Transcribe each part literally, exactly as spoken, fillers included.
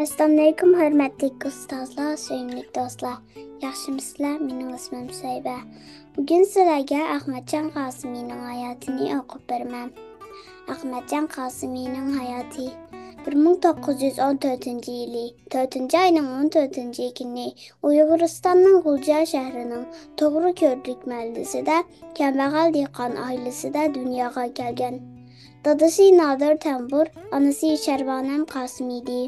ئەسسالامۇئەلەيكۇم، ھۆرمەتلىك ئۇستازلار، سۆيۈملۈك دوستلار. ياخشىمۇسىلەر؟ مېنىڭ ئىسمىم سەيبە. بۈگۈن سىلەرگە ئەخمەتجان قاسىمىنىڭ ھاياتىنى ئوقۇپ بېرىمەن. ئەخمەتجان قاسىمىنىڭ ھاياتى. بىر مىڭ توققۇز يۈز ئون تۆتىنچى يىلى، تۆتىنچى ئاينىڭ ئون تۆتىنچى كۈنى ئۇيغۇرىستاننىڭ غۇلجا شەھىرىنىڭ توغرا كۆرلۈك مەھەللىسىدە كەمبەغەل دېھقان ئائىلىسىدە دۇنياغا كەلگەن. دادىسى نادىر تەمبۇر، ئانىسى شەرۋانەم قاسىم ئىدى.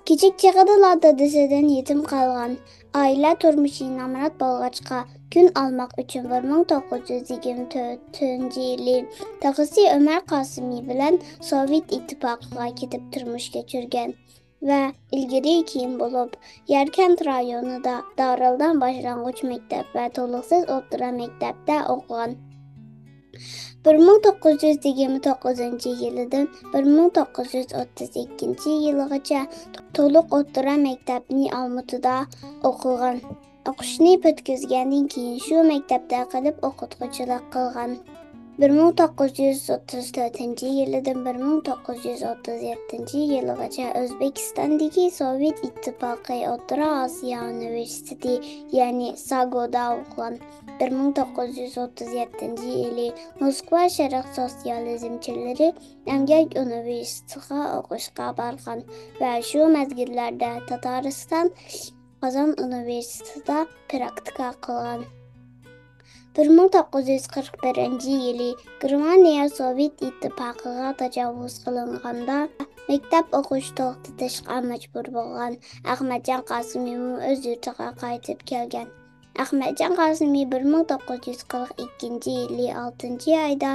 كىچىك چېغىدىلا دادىسىدىن يېتىم قالغان. ئائىلە تۇرمۇشى نامرات بولغاچقا، كۈن ئالماق ئۈچۈن بىر مىڭ توققۇز يۈز يىگىرمە تۆتىنچى يىلى دادىسى ئۆمەر قاسىمى بىلەن سوۋېت ئىتتىپاقىغا كېتىپ تۇرمۇش كەچۈرگەن ۋە ئىلگىرى كېيىن بولۇپ، ياركەنت رايونىدا دارىلدان باشلانغۇچ مەكتەپ ۋە تولۇقسىز ئوتتۇرا مەكتەپتە ئوقۇغان. بىر مىڭ توققۇز يۈز يىگىرمە توققۇزىنچى يىلىدىن بىر مىڭ توققۇز يۈز ئوتتۇز ئىككىنچى يىلىغىچە تولۇق ئوتتۇرا مەكتەپنى ئالمۇتىدا ئوقۇغان. ئوقۇشنى پۈتكۈزگەندىن كېيىن شۇ مەكتەپتە قېلىپ ئوقۇتقۇچىلىق قىلغان. بىر مىڭ توققۇز يۈز ئوتتۇز تۆتىنچى يىلىدىن بىر مىڭ توققۇز يۈز ئوتتۇز يەتتىنچى يىلىغىچە ئۆزبېكىستاندىكى سوۋېت ئىتتىپاقى ئوتتۇرا ئاسىيا ئۇنىۋېرسىتېتى، يەنى ساگودا ئوقۇغان. بىر مىڭ توققۇز يۈز ئوتتۇز يەتتىنچى يىلى موسكۋا شەرق سوتسىيالىزمچىلىرى ئەمگەك ئۇنىۋېرسىتېتىغا ئوقۇشقا بارغان ۋە شۇ مەزگىللەردە تاتارىستان قازان ئۇنىۋېرسىتېتىدا پراكتىكا قىلغان. بىر مىڭ توققۇز يۈز قىرىق بىرىنچى يىلى گېرمانىيە سوۋېت ئىتتىپاقىغا تاجاۋۇز قىلىنغاندا، مەكتەپ ئوقۇش توختىتىشقا مەجبۇر بولغان. ئەخمەتجان قاسىمىمۇ ئۆز يۇرتىغا قايتىپ كەلگەن. ئەخمەتجان قاسىمى بىر مىڭ توققۇز يۈز قىرىق ئىككىنچى يىلى ئالتىنچى ئايدا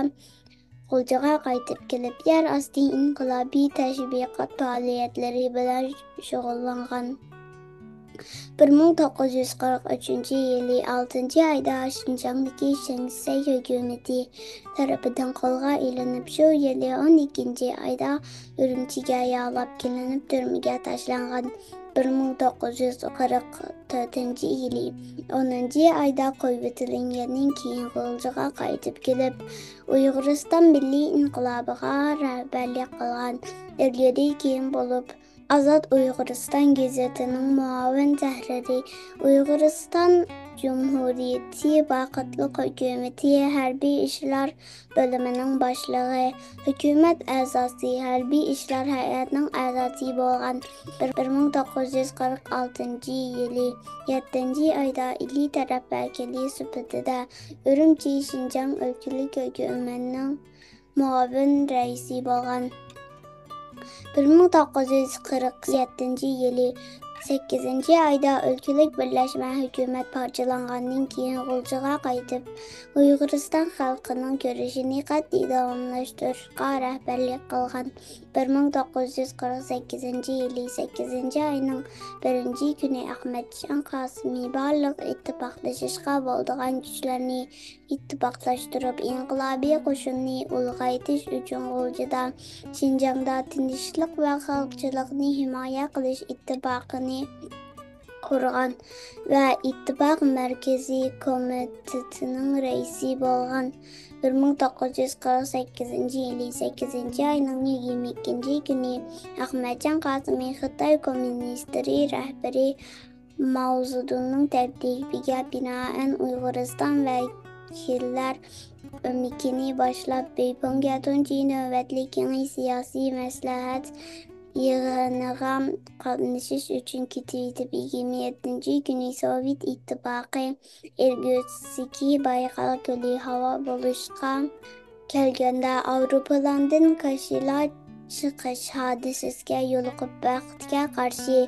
غۇلجىغا قايتىپ كېلىپ، يەر ئاستى ئىنقىلابىي تەشۋىقات پائالىيەتلىرى بىلەن شۇغۇللانغان. بىر مىڭ توققۇز يۈز قىرىق ئۈچىنچى يىلى ئالتىنچى ئايدا شىنجاڭدىكى شېڭ شىسەي ھۆكۈمىتى تەرىپىدىن قولغا ئېلىنىپ، شۇ يىلى ئون ئىككىنچى ئايدا ئۈرۈمچىگە يالاپ كېلىنىپ، تۈرمىگە تاشلانغان. بىر مىڭ توققۇز يۈز قىرىق تۆتىنچى يىلى ئونىنچى ئايدا قويۇۋېتىلگەندىن كېيىن، غۇلجىغا قايتىپ كېلىپ، ئۇيغۇرىستان مىللىي ئىنقىلابىغا رەھبەرلىك قىلغان. ئىلگىرى كېيىن بولۇپ، ئازاد ئۇيغۇرىستان گېزىتىنىڭ مۇئاۋىن تەھرىرى، ئۇيغۇرىستان جۇمھۇرىيىتى ۋاقىتلىق ھۆكۈمىتى ھەربىي ئىشلار بۆلۈمىنىڭ باشلىقى، ھۆكۈمەت ئەزاسى، ھەربىي ئىشلار ھەيئەتىنىڭ ئەزاسى بولغان. بىر مىڭ توققۇز يۈز قىرىق ئالتىنچى يىلى يەتتىنچى ئايدا ئىلى تەرەپ ۋەكىلى سۈپىتىدە ئۈرۈمچى شىنجاڭ ئۆلكىلىك ھۆكۈمىتىنىڭ مۇئاۋىن رەئىسى بولغان. بىر مىڭ توققۇز يۈز قىرىق يەتتىنچى يىلى سەككىزىنچى ئايدا ئۆلكىلىك بىرلەشمە ھۆكۈمەت پارچىلانغاندىن كېيىن، غۇلجىغا قايتىپ، ئۇيغۇرىستان خەلقىنىڭ كۈرىشىنى قەتئىي داۋاملاشتۇرۇشقا رەھبەرلىك قىلغان. بىر مىڭ توققۇز يۈز قىرىق سەككىزىنچى يىلى سەككىزىنچى ئاينىڭ بىرىنچى كۈنى ئەخمەتجان قاسىمى بارلىق ئىتتىپاقلىشىشقا بولىدىغان كۈچلەرنى ئىتتىپاقلاشتۇرۇپ، ئىنقىلابىي قوشۇننى ئۇلغايتىش ئۈچۈن غۇلجىدا شىنجاڭدا تىنچلىق ۋە خەلقچىللىقنى ھىمايە قىلىش ئىتتىپاقىنى قۇرغان ۋە ئىتتىپاق مەركىزىي كومىتېتىنىڭ رەئىسى بولغان. بىر مىڭ توققۇز يۈز قىرىق سەككىزىنچى يىلى سەككىزىنچى ئاينىڭ يىگىرمە ئىككىنچى كۈنى ئەخمەتجان قاسىمى خىتاي كوممۇنىستلىرى رەھبىرى ماۋزېدۇڭنىڭ تەكلىپىگە بىنائەن، ئۇيغۇرىستان ۋەكىللەر ئۆمىكىنى باشلاپ، بېيپىڭگە تۇنجى نۆۋەتلىك كېڭەش سىياسىي مەسلىھەت يىغىنىغا قاتنىشىش ئۈچۈن كېتىۋېتىپ، يىگىرمە يەتتىنچى كۈنى سوۋېت ئىتتىپاقى ئىرگۇتسكى بايقال كۆلى ھاۋا بولۇشقا كەلگەندە، ئايروپىلاندىن كاشىلا چىقىش ھادىسىسىگە يولۇقۇپ، بەختكە قارشى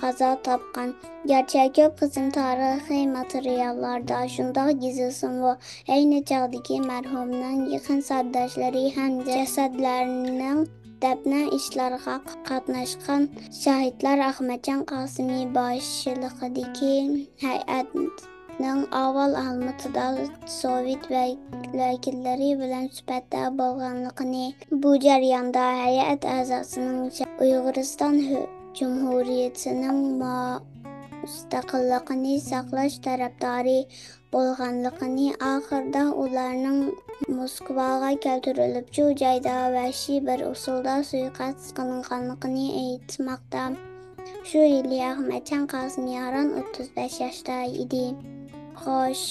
قازا تاپقان. گەرچە كۆپ قىسىم تارىخىي ماتېرىياللاردا شۇنداق يېزىلسىمۇ، ئەينى چاغدىكى مەرھۇمنىڭ يېقىن سارداشلىرى ھەم جەسەتلەرنىڭ دەپنە ئىشلارغا قاتناشقان شاھىتلار ئەخمەتجان قاسىمى باشچىلىقىدىكى ھەيئەتنىڭ ئاۋۋال ئالمۇتىدا سوۋېت ۋەكىللىرى بىلەن سۈپەتتە بولغانلىقىنى، بۇ جەرياندا ھەيئەت ئەزاسىنىڭ ئۇيغۇرىستان ھۆ-، جۇمھۇرىيىتىنىڭ مۇستەقىللىقىنى ساقلاش تەرەپدارى بولغانلىقىنى، ئاخىرىدا ئۇلارنىڭ موسكۋاغا كەلتۈرۈلۈپ، شۇ جايدا ۋەھشىي بىر ئۇسۇلدا سۇيىقەست قىلىنغانلىقىنى ئېيتماقتا. شۇ يىلى ئەخمەتجان قاسىمياران ئوتتۇز بەش ياشتا ئىدى. خوش،